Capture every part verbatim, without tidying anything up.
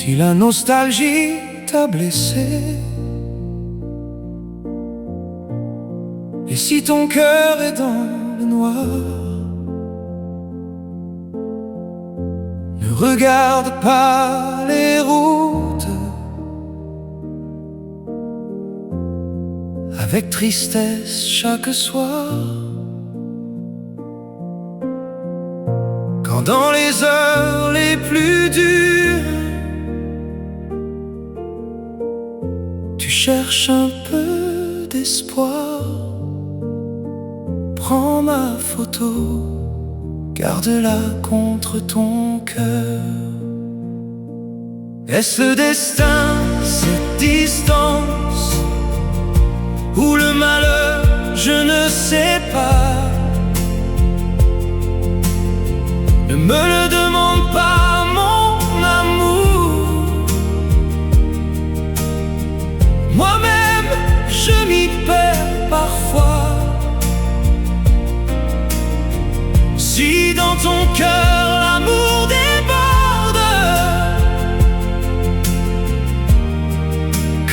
Si la nostalgie t'a blessé, et si ton cœur est dans le noir, ne regarde pas les routes avec tristesse chaque soir. Quand dans les heures les plus dures, tu cherches un peu d'espoir, prends ma photo, garde-la contre ton cœur. Est-ce le destin, cette distance, ou le malheur, je ne sais pas. Ne me le demande pas, mon amour. Moi-même, je m'y perds parfois. Si dans ton cœur l'amour déborde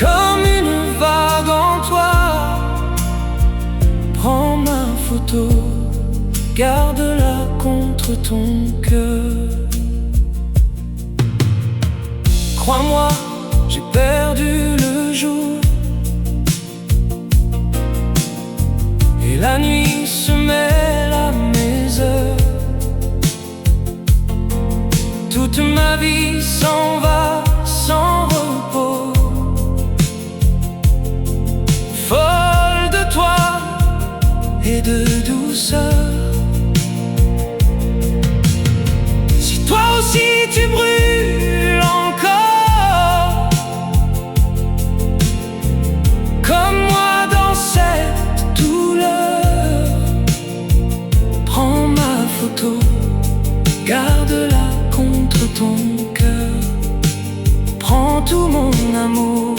comme une vague en toi, prends ma photo, garde-la contre ton cœur. Crois-moi, j'ai perdu le jour et la nuit se mêle à mes heures. Toute ma vie s'en va sans repos, folle de toi et de douceur. Si toi aussi tu brûles encore, comme moi dans cette douleur, prends ma photo, garde-la contre ton cœur. Prends tout mon amour,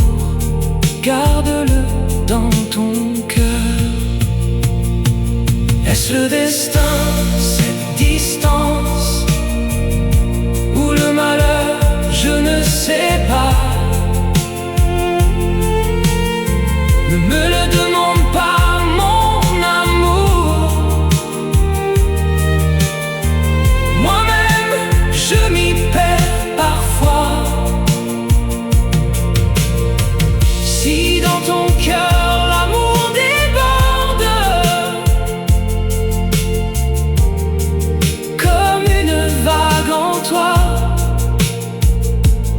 garde-le dans ton cœur. Est-ce le destin, cette distance, ou le malheur, je ne sais pas. Ne me le demande pas, mon amour. Moi-même, je m'y perds parfois. Si dans ton cœur l'amour déborde comme une vague en toi,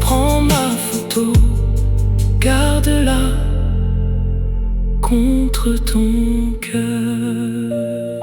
prends ma photo, garde-la contre ton cœur.